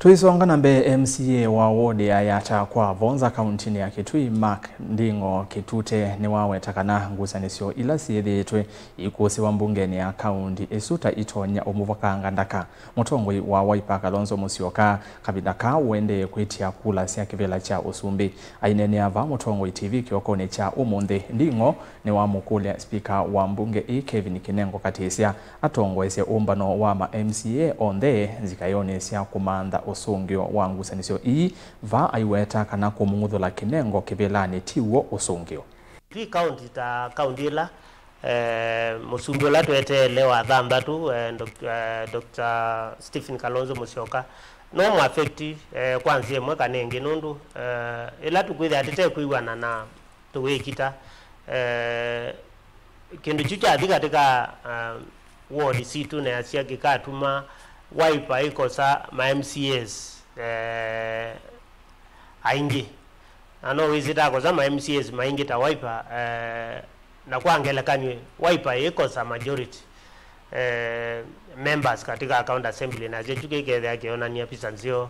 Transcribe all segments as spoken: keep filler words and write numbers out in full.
Tũisonga na mbee, M C A wa ward ya Yata kwa Vonza kauntinĩ ya Kitui, Mark Nding'o Kitute, nĩwaweta kana ngusanĩsyo ila syĩthĩĩtwe ikũsĩwa mbungenĩ ya kaunti ĩsu ta itonya ũmũvokanga ndaka mũtongoi wa Wiper Kalonzo Musyoka, kavinda kaa ũendee kwĩtya kula sya kĩvĩla kya ũsumbĩ. Aineenea vaa Mũtongoi T V kĩokonĩ kya ũmũnthĩ, Nding'o nĩwamũkũlya spika wa mbunge ĩĩ Kevin Kinengo Katisya atongoesye ũmbano wa ma M C A onthe nzikaĩonĩ sya kũmantha ũsũngĩo wa ngusanĩsyo ii, vaa aiweta kana kũmũng'uthũla Kinengo kĩvĩlanĩ ti w'o ũsũngĩo. Twi kaunti ta kaunti ĩla, eh, mũsumbĩ ũla tweteele wa thanthatũ, eh, Doc- eh, Doctor Stephen Kalonzo Musyoka, no mũ affect, eh, kwa nzĩa ĩmwe kana ĩngĩ, nũndũ, eh, ĩla tũkwĩthĩa tũtekwĩw'ana na tũwĩkita, eh, kĩndũ kyu kyathi katika, eh, ward sitũ na yasya kĩkatuma Wiper ĩkosa ma M C As, eh, aingĩ. Na no wĩsĩ takosa ma M C As maingĩ ta Wiper, eh, na kwa ngelekany'o Wiper ĩkosa majority, eh, members katika county assembly, na kyu kĩkethĩa kĩonany'a visa nzeo,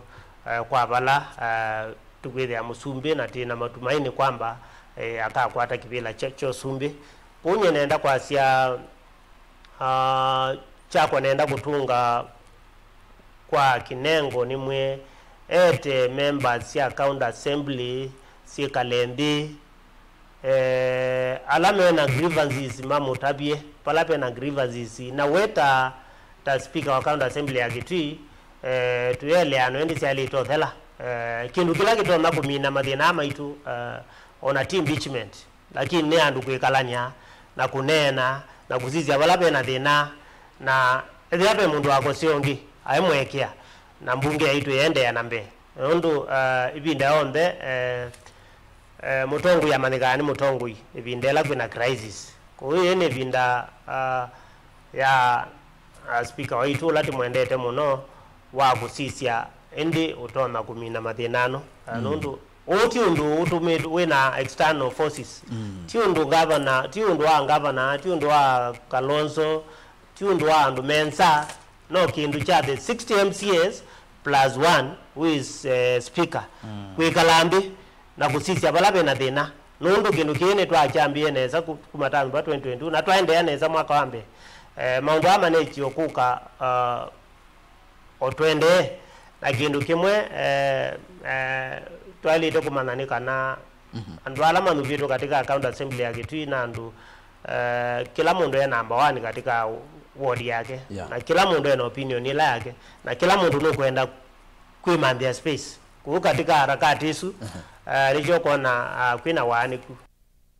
eh, kwa vala, eh, tũkwĩthĩa mũsumbĩ, na twĩ na matumaini kwamba, eh, akakwata kĩvĩla kya, kya ũsumbĩ. Kwoou nyie nenda kwasya, ah, kyakwa nenda kũtũnga kwa Kinengo nĩmwĩe ete members sya county assembly syĩkale nthĩ, eh, ala mena grievances mamũtavye vala vena grievances, na we ta, ta speaker wa county assembly ya Kitui, eh, tũyeleano ĩndĩ syaĩlĩte ũthela. Eh, kĩndũ kĩla kĩtonya kũmina mathĩna aa maitũ, eh, ona ti impeachment, lakini nĩ andũ kwĩkalany'a na kũneena na kũsisya vala vena thĩna, na ethĩwa ve mũndũ wakosea ũngĩ, aimũekea, na mbunge yaitũ ĩendeea na mbee. Nũndũ, eh, ĩvinda yonthe, eh, eh, mũtongoi amanyĩkaa nĩ mũtongoi ĩvinda ĩla kwĩna crisis. Kwoou yĩĩ nĩ ĩvinda, ah, ya, ah, speaker waitũ ũla tũmwendete mũno wa kũsisya, ĩndĩ ũtonya kũmina mathĩna ano. Ah, nũndũ ũũ ti ũndũ ũtũmĩtwe wĩna external forces. Ti ũndũ ngavana, ti ũndũ wa ngavana, ti ũndũ wa Kalonzo, ti ũndũ wa andũ me nza, no kĩndũ kya the sixty M C As plus one who is, eh, speaker, kwĩkala nthĩ na kũsisya vala vena thĩna, nũndũ kĩndũ kĩĩ nĩtwakyambĩie nesa ku- kuma term va twenty twenty-two na twaendeea nesa mwaka wa mbee. Eh, maũndũ aa manĩkie kũka, ah, o tũendee na kĩndũ kĩmwe, eh, eh, twaĩlĩte kũmanya nĩ kana andũ ala manyuvĩtwe katika county assembly ya Kitui na andũ, eh, kĩla mũndũ e number one katika ward yake, na kĩla mũndũ ena opinion ĩla yake, na kĩla mũndũ nũkwenda kwĩmanthĩa space. Kũu katika harakati isu, eh, nĩkyo ũkona, ah, kwĩna waanĩku.